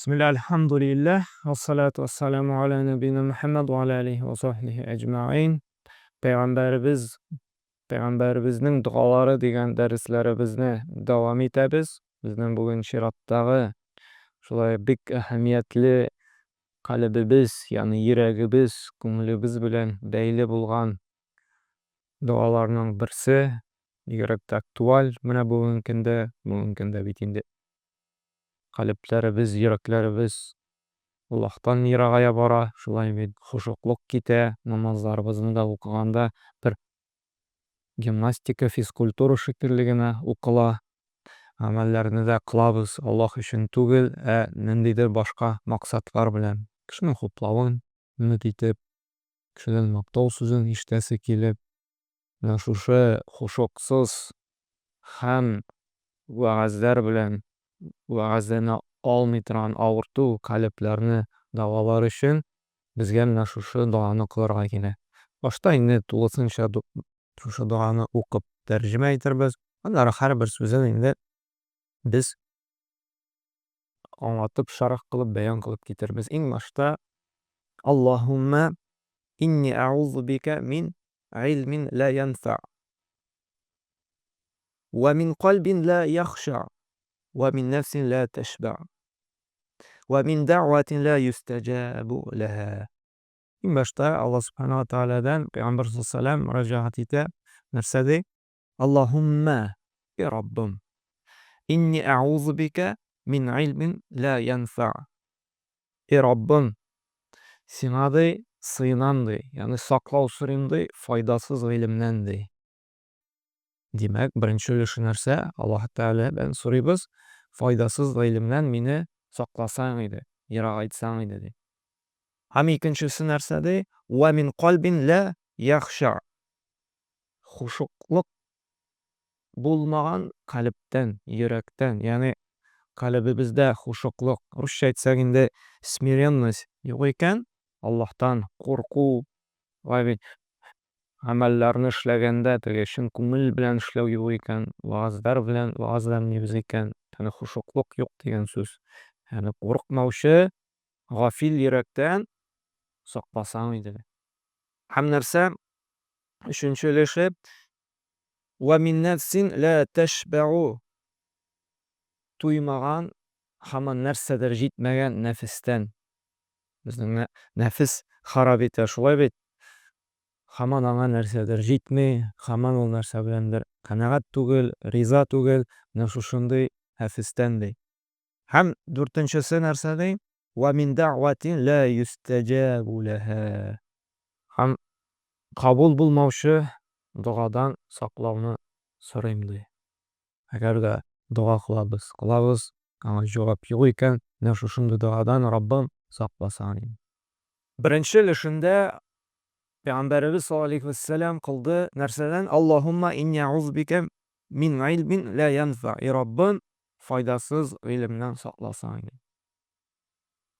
Бисмилла, альхамдулиллах, вассалату вассаламу аля нәбина Мухаммад ва аля алихи ва сахбихи әҗмәгыйн. Пәйгамбәребез, пәйгамбәребезнең догалары дигән дәресләребезне дәвам итәбез. Безнең бүген чираттагы шулай бик әһәмиятле калебебез, ягъни йөрәгебез, күңелебез белән бәйле булган догаларның берсе, бигрәк тә актуаль менә бүгенге көндә, бүгенге көндә бит инде Калебләребез, йөрәкләребез Аллаһтан ерагая бара, шулай бит, хошуклык китә, намазларыбызны да укыганда бер гимнастика, физкультура шикелле генә укыла, гамәлләрне дә кылабыз Аллаһ өчен түгел, ә ниндидер башка максатлар белән, кешенең хуплавын өмет итеп, кешедән мактау сүзен ишетәсе килеп. Менә шушы хошуксыз һәм вәгазьләр белән вәгазьләнә алмый торган авырту калебләрне дәвалар өчен безгә менә шушы доганы кылырга кирәк. Башта инде тулысынча шушы доганы укып тәрҗемә итербез, аннары һәрбер сүзен инде без аңлатып, шәрх кылып, бәян кылып китербез. Иң башта Аллаһумма инни әгъузу бика мин гыйльмин ла янфа ва мин кальбин ла яхша ва мин нәфсин ла тәшба ва мин дәгъватин ла юстәҗабу ләһа. Иң башта Аллаһ Субхана ва Тәгаләдән Пәйгамбәр саллаллаһу алейһи ва сәлләм мөрәҗәгать итә. Нәрсә ди? Аллаһуммә, и Раббым, инни әгъузу бикә мин гыйльмин ла янфа. И Раббым, Сиңа, ди, сыенам, ди, ягъни саклау сорыйм, ди, файдасыз гыйлемнән, ди. Димәк, беренче өлеше нәрсә? Аллаһ Тәгаләдән сорыйбыз, файдасыз гыйлемнән мине сакласаң иде, ерагайтсаң иде, ди. Һәм икенчесе нәрсә, ди? Вә мин кальбин ла яхша. Хушуклык булмаган калебтән, йөрәктән, ягъни калебебездә хушуклык, русча әйтсәк инде смиренность юк икән, Аллаһтан курку, шулай бит, гамәлләрне эшләгәндә теге чын күңел белән эшләү юк икән, вәгазьләр белән вәгазьләнмибез икән, ягъни хушуклык юк дигән сүз. Ягъни курыкмаучы гафил йөрәктән сакласаң иде. Һәм нәрсә? Өченче өлеше Вә мин нәфсин лә тәшбәу туймаган, һаман нәрсәдер җитмәгән нәфестән. Безнең нәфес харап итә, шулай бит? Һаман аңа нәрсәдер җитми, һаман ул нәрсә беләндер канәгать түгел, риза түгел, менә шушындый нәфестән ди. Һәм дүртенчесе нәрсә ди? Вә мин дәгъватин лә юстәҗәбу ләһә. Һәм кабул булмаучы догадан саклауны сорыйм, ди. Әгәр дә дога кылабыз, кылабыз, аңа җавап юк икән, менә шушындый догадан, Раббым, сакласаң иде. Беренче өлешендә Пәйгамбәребез саллаллаһу алейһи вә сәлләм кылды нәрсәдән? Аллаһумма инни әгъузу бикә мин гыйльмин лә янфа. И Раббым, файдасыз гыйлемнән сакласаң иде.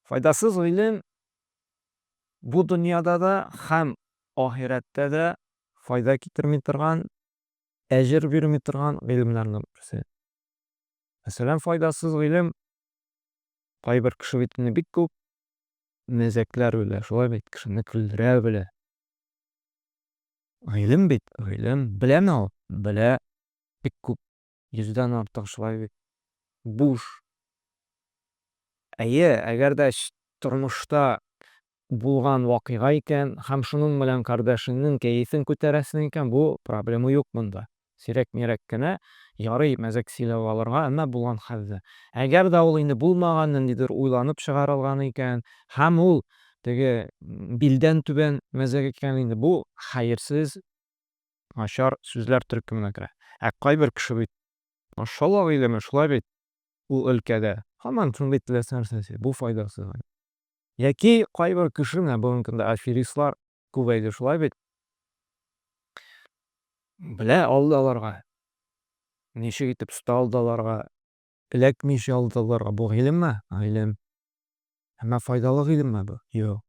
Файдасыз гыйлем бу дөньяда да һәм ахирәттә дә файда китерми торган, әҗер бирми торган гыйлемнәрнең берсе. Мәсәлән, файдасыз гыйлем кайбер кеше бит инде бик күп мәзәкләр белә, шулай бит, кешене көлдерә белә. Гыйлем бит, гыйлем. Беләме ул? Белә. Бик күп. Йөздән артык шулай бит. Буш. Әйе, әгәр дә тормышта булган вакыйга икән һәм шуның белән кардәшеңнең кәефен күтәрәсең икән, бу проблема юк монда. Сирәк-мирәк кенә ярый мәзәк сөйләп алырга, әмма булган хәлдә. Әгәр дә ул инде булмаган, ниндидер уйланып чыгарылган икән һәм ул теге билдән түбән мәзәк икән инде, бу хәерсез, начар сүзләр төркеменә керә. Ә кайбер кеше бит шалак илеме, шулай бит, ул өлкәдә һаман шундый теләсә нәрсә сөйли, бу файдасыз. Яки кайбер кеше, менә бүгенге көндә аферистлар күбәйде, шулай бит. Белә алдаларга. Ничек итеп оста алдаларга, эләкмичә алдаларга. Бу гыйлемме? Гыйлем. Әмма файдалы гыйлемме бу? Юк.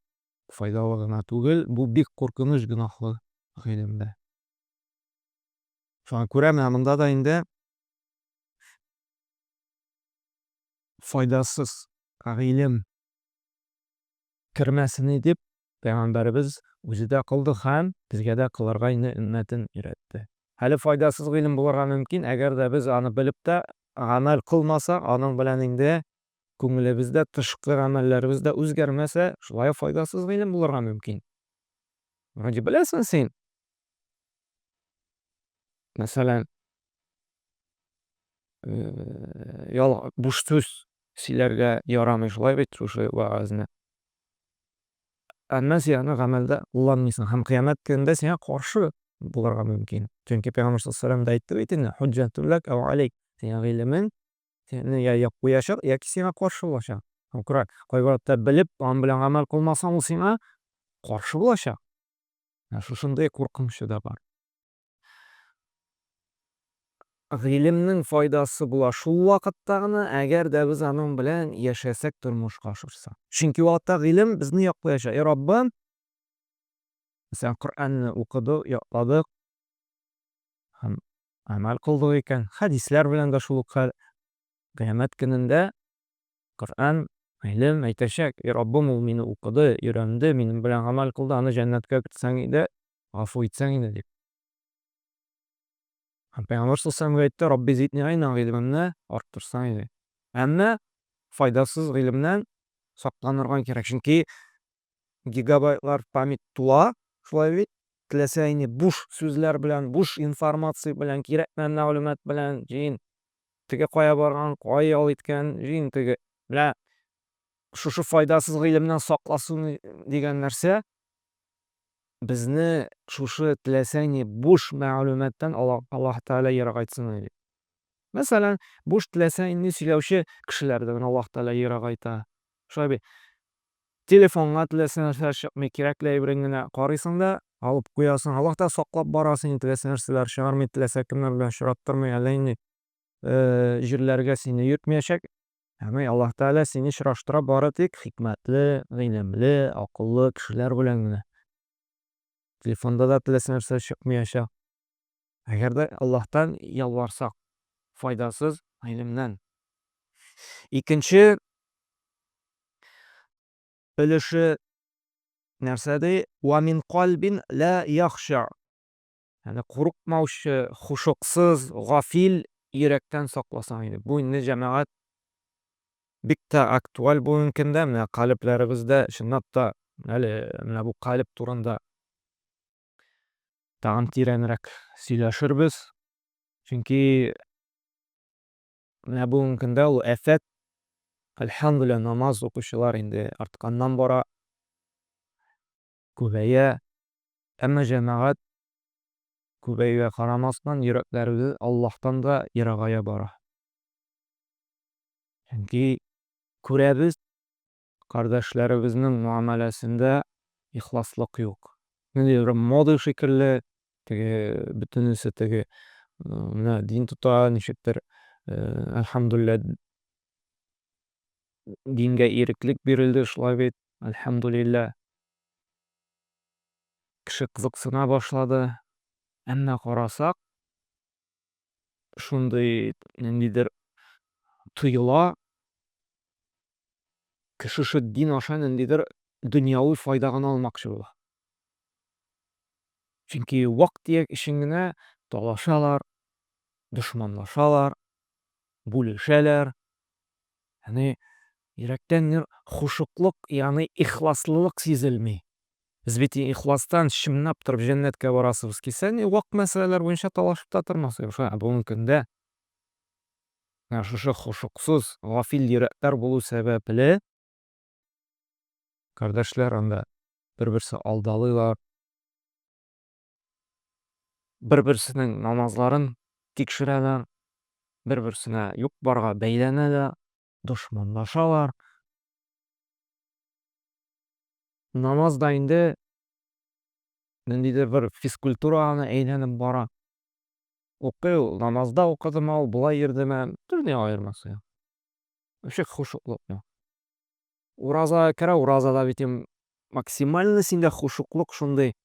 Файдалы гына түгел, бу бик куркыныч гөнаһлы гыйлем дә. Шуңа күрә менә монда да инде файдасыз. гыйлем кермәсен дип, пәйгамбәребез үзе дә кылды һәм безгә дә кылырга инде өммәтен өйрәтте. Әле файдасыз гыйлем булырга мөмкин, әгәр дә без аны белеп тә гамәл кылмасак, аның белән инде күңелебездә, тышкы гамәлләребез дә үзгәрмәсә, шулай файдасыз гыйлем булырга мөмкин. Вроде беләсең син. Мәсәлән, ял буш сүз сөйләргә ярамый, шулай бит, шушы вәгазьне. Әмма син аны гамәлдә кулланмыйсың һәм кыямәт көнендә сиңа каршы булырга мөмкин. Чөнки Пәйгамбәр саллаллаһу алейһи ва әйтте бит инде, хуҗҗатун ләк әү алейк. Синең гыйлемең сине я яклаячак, яки сиңа каршы булачак. Һәм күрә, кайбер вакытта белеп, аның белән гамәл кылмасаң, ул сиңа каршы булачак. Менә шушындый куркынычы да бар. Гыйлемнең файдасы була шул вакытта гына, әгәр дә без аның белән яшәсәк, тормышка ашырсак. Чөнки ул вакытта гыйлем безне яклаячак. Эй Раббым, мәсәлән, Коръәнне укыдык, ятладык һәм гамәл кылдык икән, хәдисләр белән дә шул ук хәл. Кыямәт көнендә Коръән, гыйлем әйтәчәк, Эй Раббым, ул мине укыды, өйрәнде, минем белән гамәл кылды, аны җәннәткә кертсәң иде, гафу итсәң иде, дип. Һәм Пәйгамбәр саллаллаһу алейһи әйтте, Рабби зидни гыйльман, гыйлемемне арттырсаң иде. Әмма файдасыз гыйлемнән сакланырга кирәк, чөнки гигабайтлар память тула, шулай бит? Теләсә инде буш сүзләр белән, буш информация белән, кирәкмәгән мәгълүмат белән, җыен теге кая барган, кая ял иткән, җыен теге. Менә шушы файдасыз гыйлемнән сакласын дигән нәрсә безне шушы теләсә ни буш мәгълүматтан Аллаһ Тәгалә ерагайтсын иде. Мәсәлән, буш теләсә нинди сөйләүче кешеләрдән Аллаһ Тәгалә ерагайта. Шулай бит. Телефонга теләсә нәрсә чыкмый, кирәкле әйберен генә карыйсың да, алып куясың. Аллаһ Тәгалә саклап бара сине, теләсә нәрсәләр чыгармый, теләсә кемнәр белән очраттырмый, әллә нинди җирләргә сине йөртмәячәк. Ягъни Аллаһ Тәгалә сине очраштыра бары тик хикмәтле, гыйлемле, акыллы кешеләр белән генә. Телефонда да теләсә нәрсә чыкмаячак. Әгәр дә Аллаһтан ялварсак, файдасыз гыйлемнән. Икенче өлеше нәрсә ди? Ва мин кальбин ла яхша. Ягъни курыкмаучы, хушуксыз, гафил йөрәктән сакласаң иде. Бу инде, җәмәгать, бик тә актуаль бүгенге көндә. Менә калебләребездә чынлап та әле менә бу калеб турында тагын тирәнрәк сөйләшербез. Чөнки менә бүгенге көндә ул афәт, әлхәмдүлилләһ, намаз укучылар инде артканнан бара, күбәя. Әмма җәмәгать күбәюгә карамастан, йөрәкләребез Аллаһтан да ерагая бара. Чөнки күрәбез, кардәшләребезнең мөгамәләсендә ихласлык юк. Ниндидер бер мода шикелле, теге бөтенесе теге менә дин тота, ничектер, әлхәмдүлилләһ, дингә иреклек бирелде, шулай бит, әлхәмдүлилләһ. Кеше кызыксына башлады. Әмма карасак, шундый ниндидер тоела, кеше шул дин аша ниндидер дөньяви файда гына алмакчы була. Чөнки вак-төяк өчен генә талашалар, дошманлашалар, бүлешәләр. Ягъни йөрәктән нир хушуклык, ягъни ихласлылык сизелми. Без бит ихластан чынлап торып җәннәткә барасыбыз килсә, ни вак мәсьәләләр буенча талашып та тормас идек. Шулай бүгенге көндә менә шушы хушуксыз, гафил йөрәкләр булу сәбәпле, кардәшләр анда бер-берсе алдалыйлар, бер-берсенең намазларын тикшерәләр, бер-берсенә юк-барга бәйләнәләр, дошманлашалар. Намаз да инде ниндидер бер физкультурага әйләнеп бара. Укый ул, намазда укыдымы ул, болай йөрдеме, берни аермасы юк. Вообще хушуклык юк. Ураза керә, уразада бит максимально синдә хушуклык шундый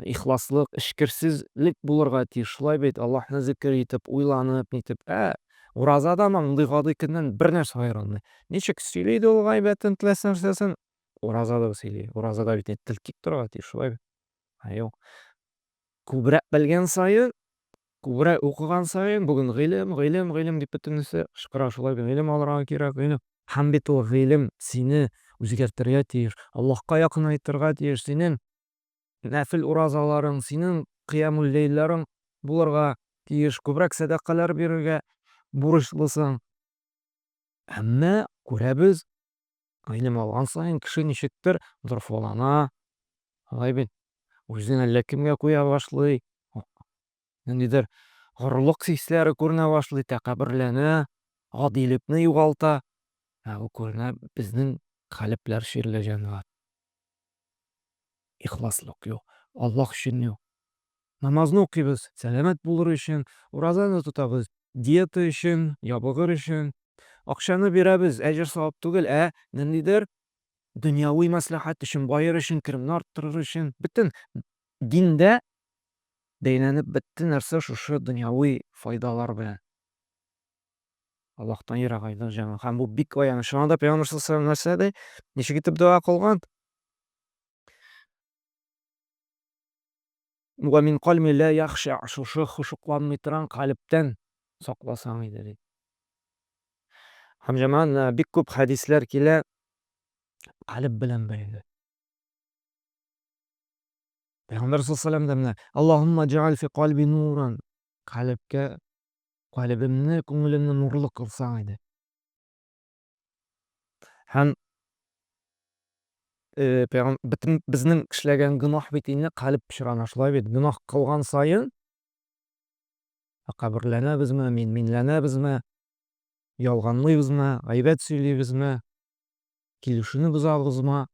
ихласлык, эчкерсезлек булырга тиеш. Шулай бит, Аллаһны зикер итеп, уйланып, нитеп. Ә, Уразада мондый гади көннән бер нәрсә аерылмый. Ничек сөйли иде ул гайбәтен, теләсә нәрсәсен, уразада сөйли. Уразада бит тел тик торырга тиеш, шулай бит? Ә юк. Күбрәк белгән саен, күбрәк укыган саен, бүген гыйлем, гыйлем, гыйлем дип бөтенесе кычкыра, шулай бит, гыйлем алырга кирәк, гыйлем. Һәм бит ул гыйлем сине үзгәртергә тиеш, Аллаһка якынайтырга тиеш, синең нәфел уразаларың, синең кыямул ләйләрың булырга тиеш, күбрәк сәдакалар бирергә бурычлысың. Әмма күрәбез, гыйлем алган саен кеше ничектер дорфалана, алай бит, үзен әллә кемгә куя башлый, ниндидер горурлык хисләре күренә башлый, тәкәбберләнә, гадилекне югалта. Ә бу күренә безнең калебләр чирле, җәмәгать. Ихласлык юк, Аллаһ өчен юк. Намазны укыйбыз, сәламәт булыр өчен, уразаны тотабыз, диета өчен, ябыгыр өчен. Акчаны бирәбез, әҗер-савап түгел, ә ниндидер дөньяви мәслихәт өчен, баер өчен, керемне арттырыр өчен. Бөтен диндә бәйләнеп бетте нәрсә шушы дөньяви файдалар белән. Аллаһтан ерагайдык, җәмәгать. Һәм бу бик аяныч. Шуңа да Пәйгамбер саллаллаһу алейһи нәрсә ди? Ничек итеп дога кылган? Вә мин кальби ла яхша, шушы хошукланмый торган калебтән сакласаң иде ди. Һәм җәмәгать, бик күп хәдисләр килә калеб белән бәйле. Пәйгамбәр саллаллаһу алейһи ва сәлләм дә менә Аллаһумма җәгаль фи кальби нуран, калебкә, калебемне, күңелемне нурлы кылсаң иде. Һәм бөтен безнең эшләгән гөнаһ бит инде калеб пычрана, шулай бит. Гөнаһ кылган саен каберләнәбезме, мин-минләнәбезме, ялганлыйбызмы, гайбәт сөйлибезме, килешүне бозабызмы,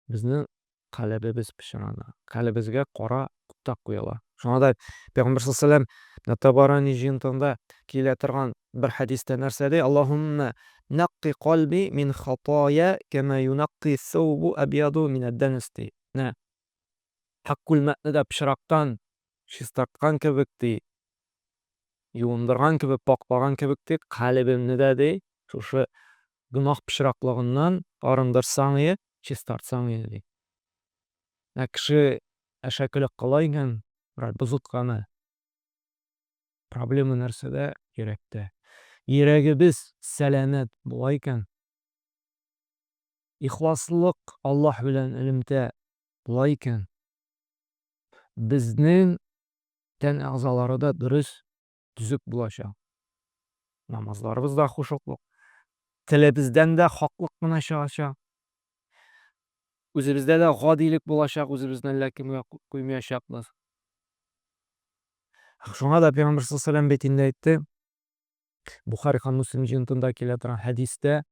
Безнең калебебез пычрана. Калебезгә кара кута куела. Шуңа да Пәйгамбәр саллаллаһу алейһи ва сәлләм Табарани җыентыгында килә торган бер хәдистә нәрсә ди? Аллаһумма нәкки кальби мин хатая кама юнакки сәүбу абьяду мин әд-дәнәс ди. Менә хак күлмәкне дә пычрактан чистарткан кебек ди, юындырган кебек, паклаган кебек ди, калебемне дә ди, шушы гөнаһ пычраклыгыннан арындырсаң ие, чистартсаң ие, ди. Ә кеше әшәкелек кыла икән, берәр бозык гамәл. Проблема нәрсәдә? Йөрәктә. Йөрәгебез сәламәт була икән, ихласлык Аллаһ белән элемтә була икән, безнең тән әгъзалары да дөрес, төзек булачак. Намазларыбыз да хушуклык. Телебездән дә хаклык кына чыгачак. Үзебездә дә гадилек булачак, үзебезне әллә кемгә куймаячакбыз. Шуңа да Пәйгамбер саллаллаһу алейһи ва сәлләм бит инде әйтте, Бухари һәм Муслим җыентында килә торган хәдистә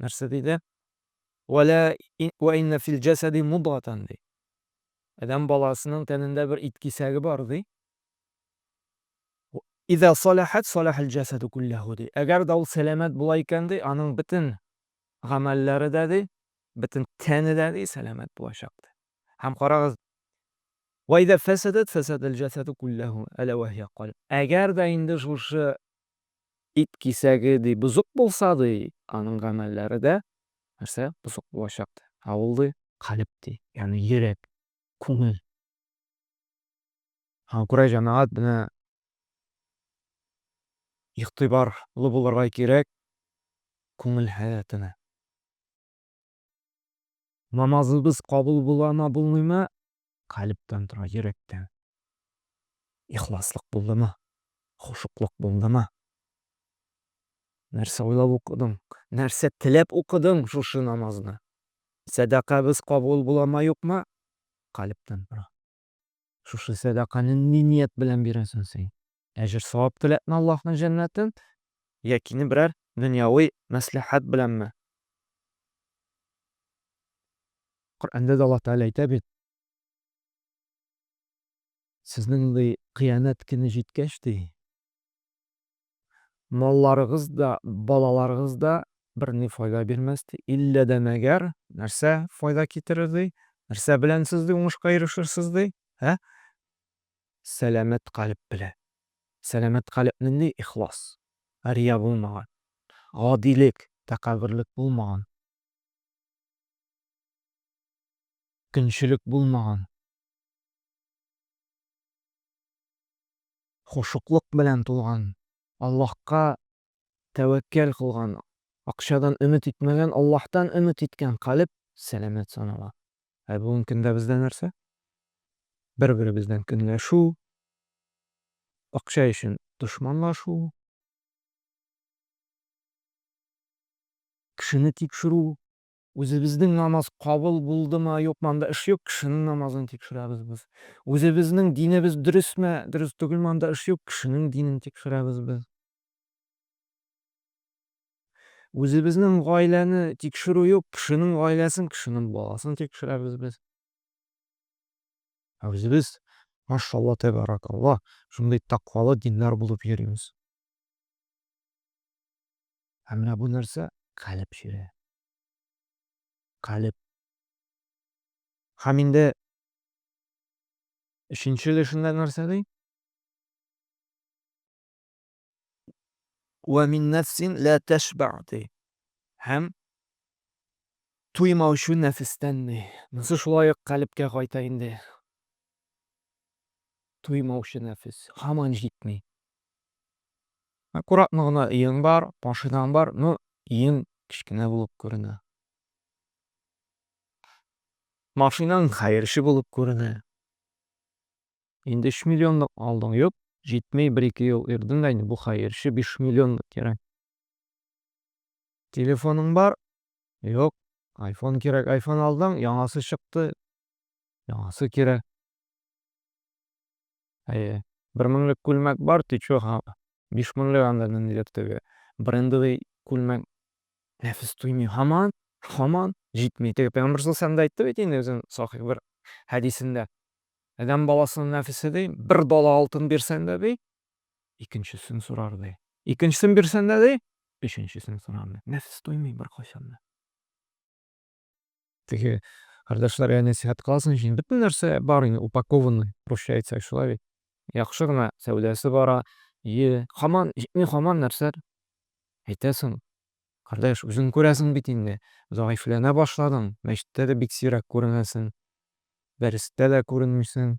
нәрсә диде? Вәлә вә инна фил җәсәди мудгатан ди. Адәм баласының тәнендә бер ит кисәге бар ди. Иза салахат салахал җәсәду куллаху ди. Әгәр дә ул сәламәт була икән ди, аның бөтен гамәлләре дә ди, бөтен тәне дә ди сәламәт булачак ди. Һәм карагыз, Вә иза фәсәдәт фәсәдәл җәсәду куллаху, әлә вә һия кальб. Әгәр дә инде шушы ит кисәге ди бозык булса ди, аның гамәлләре дә нәрсә бозык булачак ди. Ә ул ди калеб ди, ягъни йөрәк, күңел. Аңа күрә җәмәгать менә игътибарлы булырга кирәк күңел халәтенә. Намазыбыз кабул буламы, булмыймы? Калебтән тора, йөрәктән. Ихласлык булдымы? Хошуклык булдымы? Нәрсә уйлап укыдың? Нәрсә теләп укыдың шушы намазны? Сәдакабыз кабул буламы, юкмы? Калебтән тора. Шушы сәдаканы ни ният белән бирәсең син? Әҗер савап теләпме Аллаһның җәннәтен? Якини берәр дөньяви мәслихәт беләнме? Коръәндә дә Аллаһ Тәгалә әйтә бит. Сезнең ди кыямәт көне җиткәч ди, малларыгыз да, балаларыгыз да берни файда бирмәс ди. Иллә дә мәгәр нәрсә файда китерер ди? Нәрсә белән сез ди уңышка ирешерсез ди? Ә? Сәламәт калеб белән. Сәламәт калеб нинди? Ихлас. Рия булмаган. Гадилек, тәкәбберлек булмаган. Көнчелек булмаган. Хошуклык белән тулган, Аллаһка тәвәккәл кылган, акчадан өмет итмәгән, Аллаһтан өмет иткән калеб сәламәт санала. Ә бүгенге көндә бездә нәрсә? Бер-беребездән көнләшү, акча өчен дошманлашу, кешене тикшерү, Үзебезнең намаз кабул булдымы, юкмы, анда эш юк, кешенең намазын тикшерәбез без. Үзебезнең динебез дөресме, дөрес түгелме, анда эш юк, кешенең динен тикшерәбез без. Үзебезнең гаиләне тикшерү юк, кешенең гаиләсен, кешенең баласын тикшерәбез без. Ә үзебез, машалла, тәбәракалла, шундый тәкъвалы диндар булып йөрибез. Ә менә бу нәрсә калеб чире. Калеб. Һәм инде өченче өлешендә нәрсә ди? Вә мин нәфсин лә тәшбә ди. Һәм туймаучы нәфестән ди. Монысы шулай ук калебкә кайта инде. Туймаучы нәфес һаман җитми. Аккуратно гына өең бар, машинаң бар, но өең кечкенә булып күренә. Машинаң хәерче булып күренә. Инде 3 миллионлык алдың, юк, җитми, бер-ике ел йөрдең дә инде бу хәерче 5 миллионлык кирәк. Телефоның бар, юк, айфон кирәк, айфон алдың, яңасы чыкты, яңасы кирәк. Әйе. Бер меңлек күлмәк бар, ты чё, биш меңлек анда ниндидер теге брендовый күлмәк. Нәфес туймый, һаман, һаман җитми. Теге Пәйгамбер саллаллаһу алейһи әйтте бит инде үзенең сахих бер хәдисендә. Адәм баласының нәфесе ди, бер дала алтын бирсәң дә ди, икенчесен сорар ди. Икенчесен бирсәң дә ди, өченчесен сорар ди. Нәфес туймый беркайчан да. Теге кардәшләргә нәсихәт кыласың өчен бөтен нәрсә бар инде упакованный, русча әйтсәк шулай бит. Яхшы гына сәүдәсе бара, ие, һаман җитми, һаман нәрсә әйтәсең. Кардәш, үзең күрәсең бит инде, зәгыйфьләнә башладың, мәчеттә дә бик сирәк күренәсең, дәрестә дә күренмисең.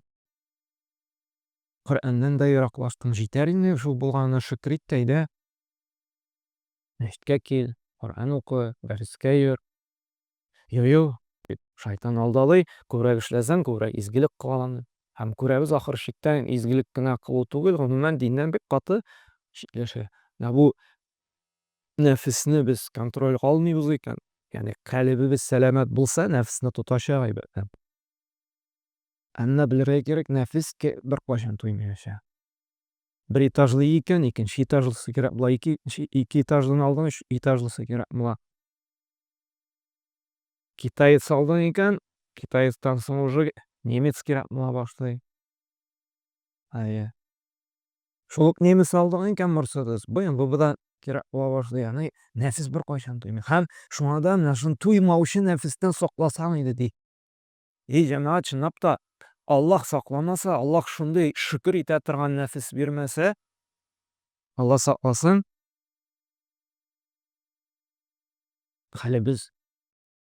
Коръәннән дә ераклаштың, җитәр инде шул булганына шөкер ит тә әйдә. Мәчеткә кил, Коръән укы, дәрескә йөр. Йо-йо, дип, шайтан алдалый, күбрәк эшләсәң, күбрәк изгелек кылалам дип. Һәм күрәбез, ахыр чиктә изгелек кенә кылу түгел, гомумән, диннән бик каты читләшә. Менә бу нәфесне без контрольгә алмыйбыз икән, ягъни калебебез сәламәт булса, нәфесне тотачак әйбәтләп. Әмма белергә кирәк, нәфес беркайчан туймаячак. Бер этажлы икән, икенче этажлысы кирәк була, ике этажлыны алдың, өч этажлысы кирәк була. Китаец алдың икән, китаецтан соң уже немец кирәк була башлый. Әйе. Шул ук немец алдың икән, Мерседес, BMW да кирәк була башлый. Ягъни нәфес беркайчан туймый. Һәм шуңа да менә шуны туймаучы нәфестән сакласаң иде ди. И җәмәгать, чынлап та Аллаһ сакламаса, Аллаһ шундый шөкер итә торган нәфес бирмәсә, Алла сакласын, хәлебез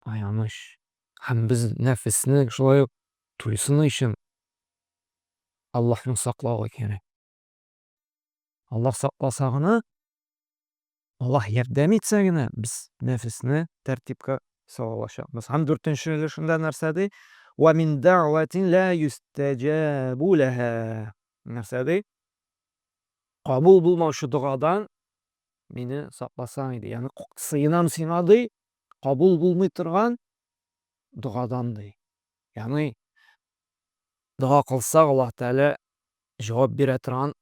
аяныч. Һәм без нәфесне шулай ук туйсын өчен Аллаһның саклавы кирәк. Аллаһ сакласа гына, Аллаһ ярдәм итсә генә без нәфесне тәртипкә сала алачакбыз. Һәм дүртенче өлешендә нәрсә ди? Ва мин дәгъватин ла юстәҗабу лаһа. Нәрсә ди? Кабул булмаучы догадан мине сакласаң иде. Ягъни сыенам сиңа ди, кабул булмый торган догадан ди. Ягъни дога кылсак, Аллаһ Тәгалә җавап бирә торган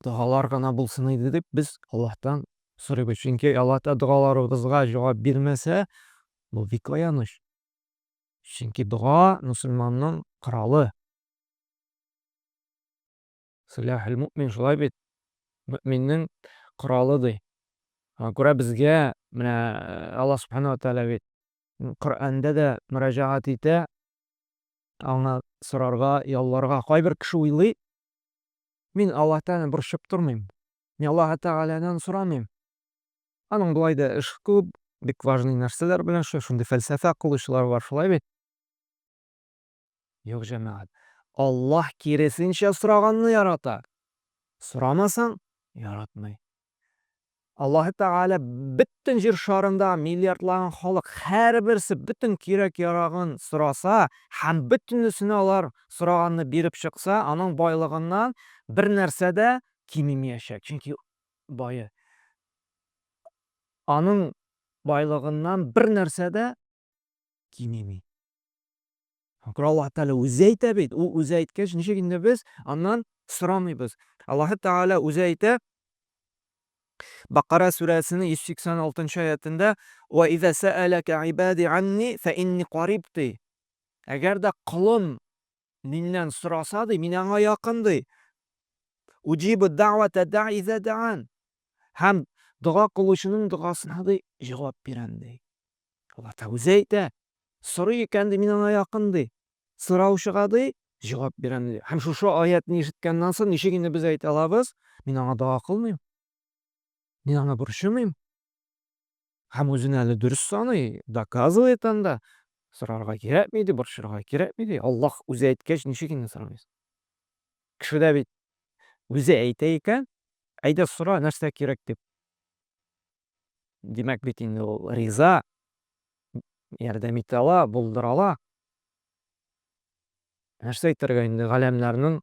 догалар гына булсын иде дип без Аллаһтан сорыйбыз. Чөнки Аллаһ Тәгалә догаларыбызга җавап бирмәсә, бу бик аяныч. Чөнки дога мөселманның коралы. Силахул мөмин шулай бит. Мөминнең коралы ди. Аңа күрә безгә менә Аллаһ субхана ва тааля бит Коръәндә дә мөрәҗәгать итә, аңа сорарга, ялларга. Кайбер кеше уйлый, мин Аллаһ Тәгаләне борчып тормыйм. Мин Аллаһы Тәгаләдән сорамыйм. Аның болай да эш күп, бик важный нәрсәләр белән шундый фәлсәфә кылучылар бар, шулай бит? Юк, җәмәгать. Аллаһ киресенчә сораганны ярата. Сорамасаң, яратмый. Аллаһы Тәгалә бөтен җир шарында миллиардлаган халык һәрберсе бөтен кирәк-ярагын сораса һәм бөтенесенә алар сораганны биреп чыкса, аның байлыгыннан бер нәрсә дә кимемиячәк. Чөнки бае. Аның байлыгыннан бер нәрсә дә кимеми. Күрә Аллаһ Тәгалә үзе әйтә бит. Ул үзе әйткәч, ничек инде без аннан сорамыйбыз? Аллаһ Тәгалә үзе әйтә, Бакара сүрәсенең 186 аятендә, "Ва иза сәәләкә ибади анни фә инни кариб" ди. Әгәр дә колым миннән сораса ди, мин аңа якын ди. Уҗибу дәгъвата да'i иза даан. Һәм дога кылучының догасына ди җавап бирәм ди. Аллаһ та үзе әйтә, сорый икән ди, мин аңа якын ди. Сораучыга ди, җавап бирәм ди. Һәм шушы аятны ишеткәннән соң ничек инде без әйтә алабыз, мин аңа дога кылмыйм. Мин аңа борчымыйм. Һәм үзен әле дөрес саный, доказывает анда. Сорарга кирәкми ди, борчырга кирәкми ди. Аллаһ үзе әйткәч, ничек инде сорамыйсың? Кеше дә бит үзе әйтә икән, әйдә сора, нәрсә кирәк дип. Димәк бит инде ул риза, ярдәм итә ала, булдыра ала. Нәрсә әйтергә инде галәмнәрнең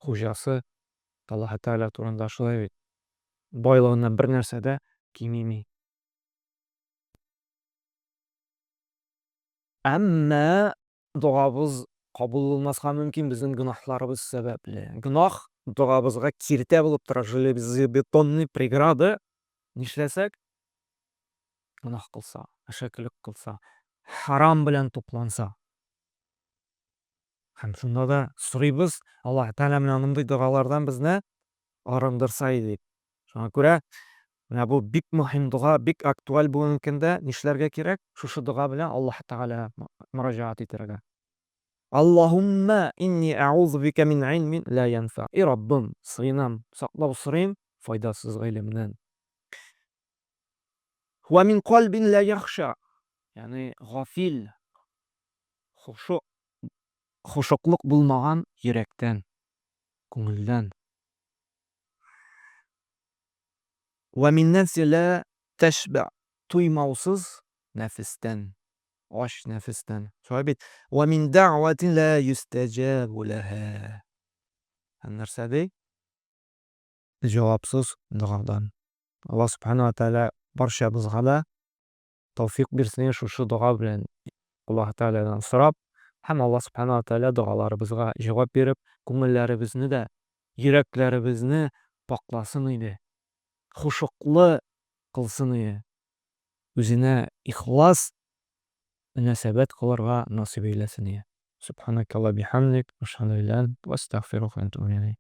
хуҗасы Аллаһ Тәгалә турында шулай бит. Байлыгыннан бер нәрсә дә кимеми. Әмма догабыз кабул булмаска мөмкин безнең гөнаһларыбыз сәбәпле. Гөнаһ догабызга киртә булып тора, железобетонный преграда. Нишләсәк? Гөнаһ кылса, әшәкелек кылса, харам белән тукланса. Һәм шунда да сорыйбыз, Аллаһ Тәгалә менә мондый догалардан безне арындырса иде дип. Шуңа күрә менә бу бик мөһим дога, бик актуаль бүгенге көндә. Нишләргә кирәк? Шушы дога белән Аллаһ Тәгаләгә мөрәҗәгать итәргә. Аллаһумма инни әгузу бика мин илмин ла янфа. И Раббым, сыенам, саклау сорыйм файдасыз гыйлемнән. Ва мин кальбин ла яхша. Ягъни гафил, Хошук, хошуклык булмаган йөрәктән, күңелдән. Вә мин нәфси лә тәшбә, туймаусыз нәфестән, ач нәфестән. Шулай бит? Вә мин дәгъвәтин лә юстәҗәбу ләһә. Һәм нәрсә ди? Җавапсыз догадан. Аллаһ Субхана ва Тәгалә барчабызга да тәүфыйк бирсен шушы дога белән Аллаһ Тәгаләдән сорап һәм Аллаһ Субхана ва Тәгалә догаларыбызга җавап биреп, күңелләребезне дә, йөрәкләребезне пакъласын иде, хушуклы кылсын иде, үзенә ихлас мөнәсәбәт кылырга насыйп әйләсен иде. Субханакалла бихамдик, ашһаду илля ант, вә астагфирука ва атубу иләйк.